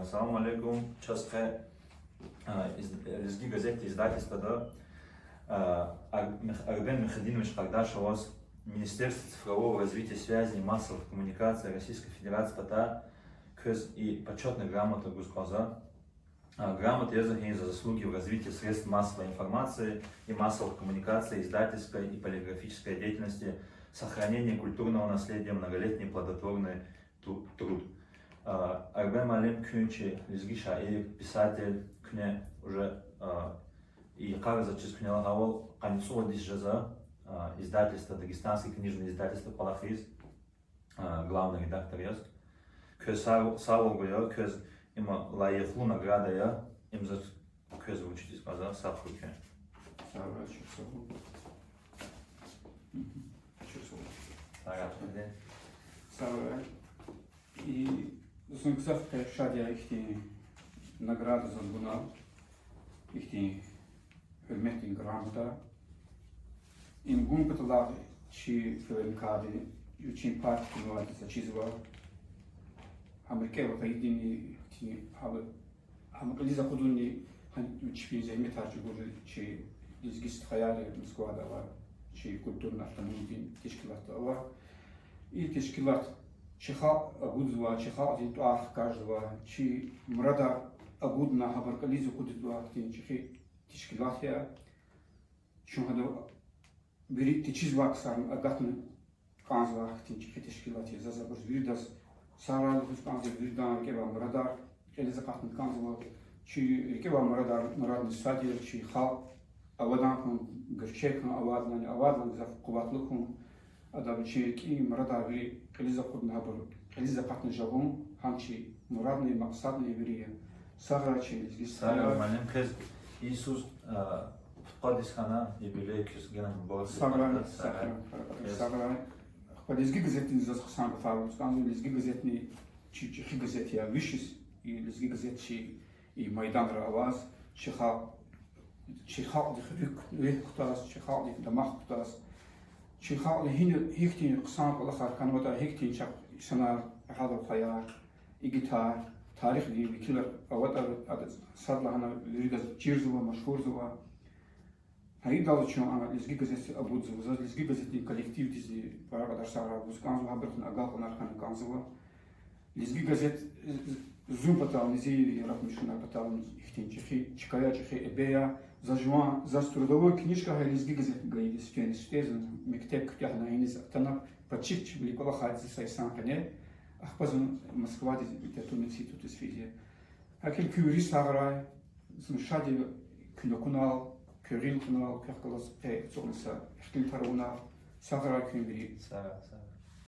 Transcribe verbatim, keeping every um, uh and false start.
Ассаламу алейкум. Чаз къе, а, из-, Лезги газетдин издательствода, а, Ар-, Мих-, Арбен Михидинович Къардашеваз, Министерство цифрового развития, связи и массовых коммуникаций Российской Федерации патай квез и почётная грамота гуз кӀанзава. А, грамота язва гьа за заслуги в развитии средств массовой информации и массовых коммуникаций, издательской и полиграфической деятельности, сохранения культурного наследия, многолетний плодотворный ту-, труд. А, Арбен муаллим, куьн чи лезги шаир, писатель, куьне уже, а, и къарзачиз куьне лагьайвал къанни цӀувад йис жезва, а, издательство, Дагестанское книжное издательство кӀвалахиз, а, главный редактор яз. Квез сагъ-, сагъвал гуя, квез им лайихлу награда я, им заз квез вручитьиз кӀанзава, сагъ хьуй куьн. Сагърай, чухсагъул. Чухсагъул. Сагърай. Сагърай. И зун гзаф къе шад я ихьтин награда заз гунал, ихьтин гьуьрметдин грамота. Им гун паталай чи ФЛНКА-ди, вичин партиядин вад чизва. Гьам рикӀе авай кьейидини, ихьтин гьал, гьам кьилиз акъудунни, гьа чпин зегьметар чӀугур чи лезги стхаяр Москвада ава, чи культурный автономиядин тешкилатда ава. И тешкилат чи халкь агудзава, чи халкьдин тӀвар хкажзава, чи мурадар агудна гьабур кьилиз акъудзавай ихьтин чӀехи тешкилат я. Чун гьада вири течизвай ксарни агатна кӀанзавай ихьтин чӀехи тешкилат я. Заз абуруз виридаз сагърай лугьуз кӀанзава, виридан рикӀе авай мурадар кьилиз акъатна кӀанзава. Чи рикӀе авай мурадар, мурадни сад я, чи халкь авадан хьун, гуьрчег хьун, авадлани, авадлани гзаф къуватлу хьун. Ада вичин рикӀин мурадар вири кьилиз акъудна, гьабур кьилиз акъатна жагъун, гьам чи мурадни макьсадни вири я. Сагърай чи лезги стхаяр. Сагърай, муаллим, квез йисуз, а, пудкъад йис хьана, юбилей квез гена мубарак. Сагърай, сагърай, сагърай. Ахпа Лезги газетдин заз хъсан гафар лугьуз кӀанзава. Лезги газетни чи чӀехи газет я, виш йис и Лезги газет чи и майданра аваз, чи халкь, чи халкьдихъ руьгь, руьгь кутаз, чи халкьдихъ дамах кутаз, чи халкьди гьи-, гьихьтин хъсан кӀвалахар хьанватӀа, гьихьтин чахъ инсанар, гьадан хваяр, игитар, тарихдин векилар аватӀа, ада садлагьана виридаз чирзава, машгьурзава. Гьа идалди чун а Лезги газет абурзава. Заз Лезги газетдин коллективдизни пара кьадар сагърай лугьуз кӀанзава, гьабурухъни агалкьунар хьана кӀанзава. Лезги газет, э, зун патал, зи яратмишунар патал ихьтин чӀехи, чкая чӀехи эбея, за жуван, заз трудовой книжка гьа Лезги газет гайиди сифтени-сифте, зун мектеб куьтягьна иниз атана, почти вилик кӀвалахайди зи са йисан къене, ахпа зун Москвадиз литературный институтдиз физ я. ГьакӀ хьайила куьн вири сагърай, зун шад я куьн акунал, куь гъил кьунал, квехъ галаз къе ацукьна са ихтилатар авунал, сагърай куьн вири. Сагърай, сагърай.